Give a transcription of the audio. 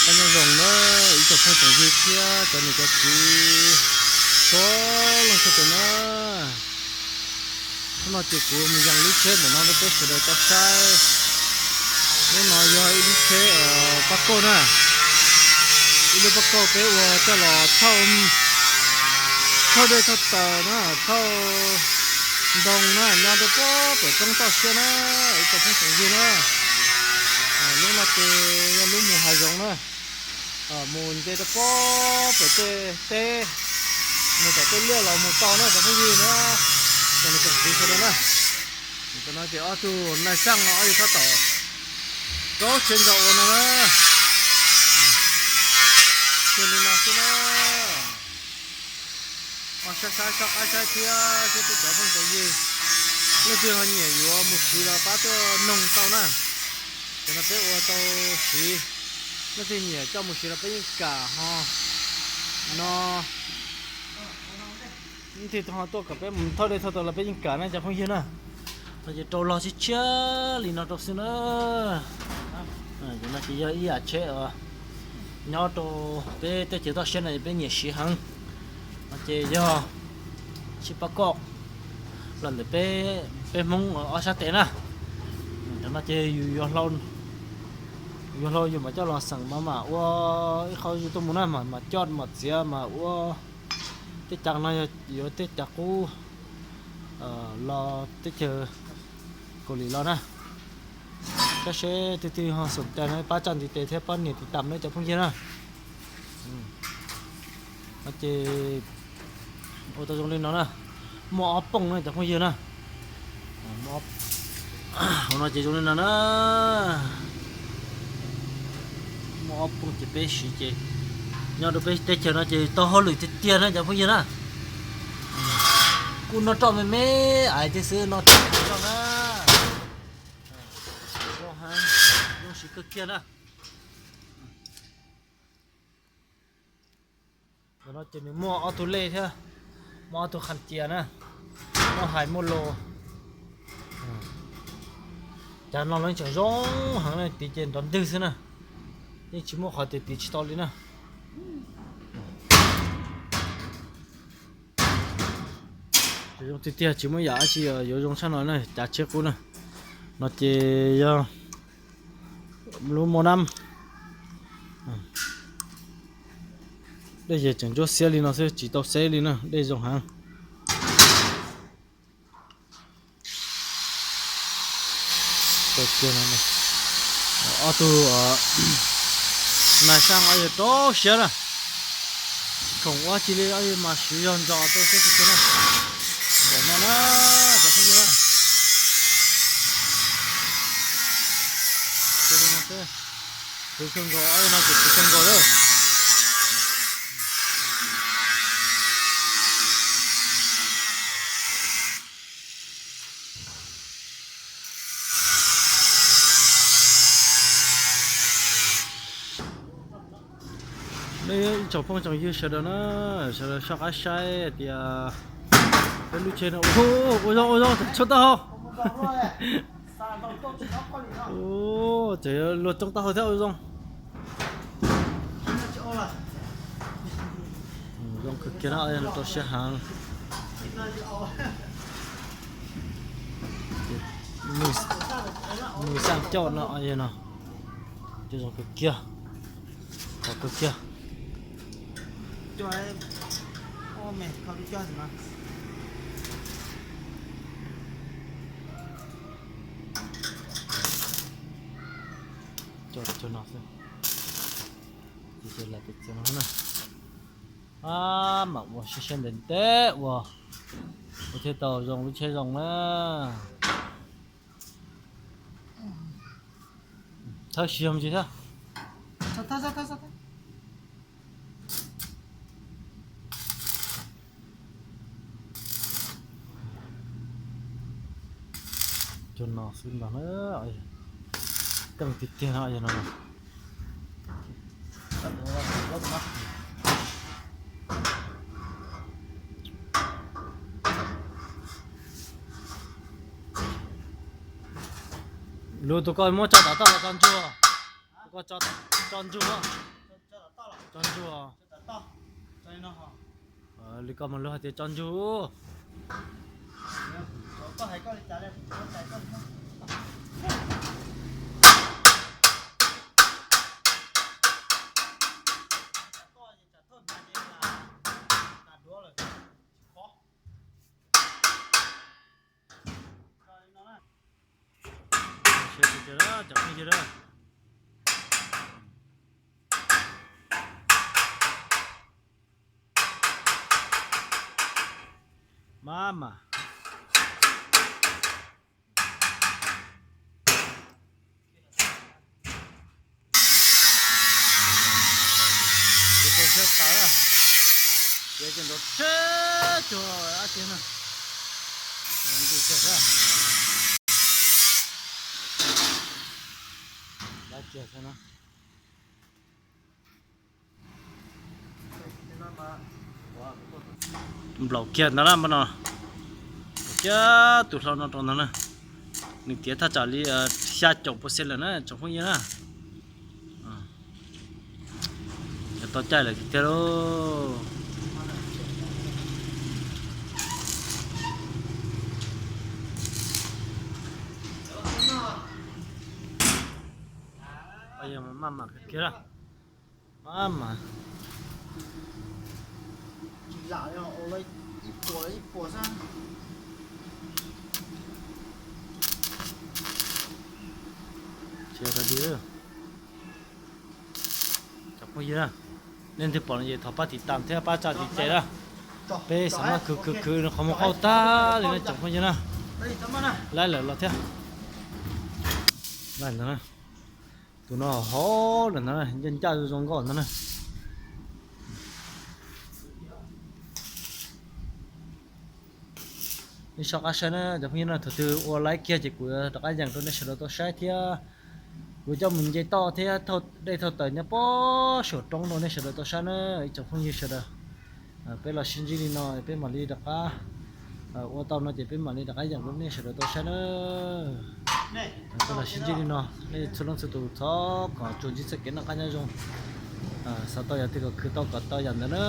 Nyob zoo na ib tsoom phooj tsoom ywg thiab cov niam cov txiv txhua leej txhua tus na. Hnub no ces kuv mus yees lub tsheb ntawm no rau peb sawv daws tau saib. Lub no yog ib lub tsheb pab kauj na, ib lub pab kauj peb ua coj los thauj, thauj dej thauj taws na, thauj ntoo na, nyob rau pem roob toj siab na, ib tsoom phooj tsoom ywg na. Lub no ces yog lub mus hav zoov na, mus nce rau pem tej teb, mus tom tej liaj los mus tau na cov phooj ywg na, cov niam cov txiv sawv daws na. Tam no ces ob tug nais xaj no ob yawg tab tom rau siab ntso ua no na. Cia li no xwb na. Ho saib saib soj qab saib thiab thiab peb cov phooj cov ywg, leej twg ho nyiam yuav mus siv los pab tuaj noog tau na. Cov no peb ua tau siv, leej twg nyiam coj mus siv los peb yeej kam ho no. Leej twg ho tuaj kom peb mus thauj dej thauj taws los peb yeej kam na cov phooj ywg na. No ces rau log tshiab tshiab li no rau xwb na. Ces no ces yog ib yam tsheb nyob rau peb teb chaws toj siab no peb nyiam siv heev. No ces yog tsheb pab kauj los ntawm peb, peb Hmoob ob sab tes na. Tam no ces yus yuav hlau, yus mam coj los xeem mas mam ua ib qho yus tuaj mus na, mam coj mam txiav mas ua tej cav no yog yuav tej cav qub los teb chaws Kaus Lim los na. Tab sis tus twg ho xom cai no pab tsa ntiv tes thiab pab nias tiv tam na cov phooj ywg na. No ces ua tau zoo li no na, muaj ob pooj na cov phooj ywg na. Hauv no ces zoo li no na, muaj ob pooj ces peb siv ces nyob rau peb teb chaws no ces tau hauj lwm tiag tiag na cov phooj ywg na. Kuj noj roj me me ais thiab xwb, noj roj me me na. Zoo heev, zoo siv kawg kiag na. Ntawm no ces nws muaj ob tug lej thiab, muaj ob tug qhas cia na, muaj hais muaj lo. Cov no los tseem zoo heev na, tiv ces nrov ntwg xwb na, yeej tsis muaj qhov tias tiv tsis tau li na. Zoo tiag tiag tsis muaj yam dab tsi yuav zoo tshaj no na, cav tsheb qub na. No ces yog lub mos nab, dej ces tseem ntsuab xiab li no xwb tsis tau xeb li na, dej zoo heev. Ob tug nais xaj ob yawg rau siab na, khoom ua tsis li ob yawg mas siv zog ntso rau siab tsis tau na. Npaum no na, cov phooj ywg na. Tus kawg nkaus ob yawg no ces tus kawg nkaus lawm. Nej ib tsoom phooj tsoom ywg sawv daws na, sawv daws soj qab saib hais tias peb lub tsheb no ua zoo ua zoo, tshuav taub hau. Tseem luag tsoo taub hau thiab ua zoo. Zoo kawg kiag na, rau siab heev. Mus xaj coj no no, zoo kawg kiag, qhov kawg kiag. Coj no xwb. Ces lam pem txog no na. Ab, mam ua siab siab ntev ntev ua, ua thiaj tau zoo lub tsheb zoo na. Thawb siab ntsis thiab. Cov no xwb ntag na, keej tiag tiag no no. Lub tus koj muab tso tom toj los tso ntsug, tus koj tso ntsug. Tso ntsug. Li koj mas luag hais tias tso ntsug. Mama. Ces tau sab tas, ces ces nrov tsheb cuag dab tsi na. Ntuj tsheb sab. Dab tsi no. Nplaum kiag ntawd na, npaj no. Kiag tus hlau no rau ntawd na. Nws tiav thaj tsam li xya caum pawv xees lawm na tsoom phooj ywg na. Yog tau caij lawm tiag tiag lauj. Maj mam kiag, maj mam. Tsoom phooj ywg, nej leej twg pom no ces thov pab tiv tam thiab pab tsa tiv ces na. Peb xav maj khwv khwv khwv qhov muag qauj tag li na tsoom phooj ywg na. Laib lawm los thiab. Laib ntawd na. Tus no hov lawm ntawd na, ncaj ncaj zoo zoo nkauj ntawd na. Nej soj qab saib na cov phooj ywg na, thaum twg ua laib kiag ces kuv rov qab yees rau nej sawv daws tau saib thiab. Kuv coj mus nce toj thiab thauj dej thauj taws nyob pob saum roob rau nej sawv daws tau saib na ib tsoom phooj ywg sawv daws. Peb los sib ntsib li no peb mam li rov qab, ua tau no ces peb mam li rov qab yees rau nej sawv daws tau saib na. Peb los sib ntsib li no, nej txhua leej txhua tus thov kom tsuas ntsib txoj kev noj qab nyob zoo, xav tau yam twg kom khwv tau kom tau yam ntawd na.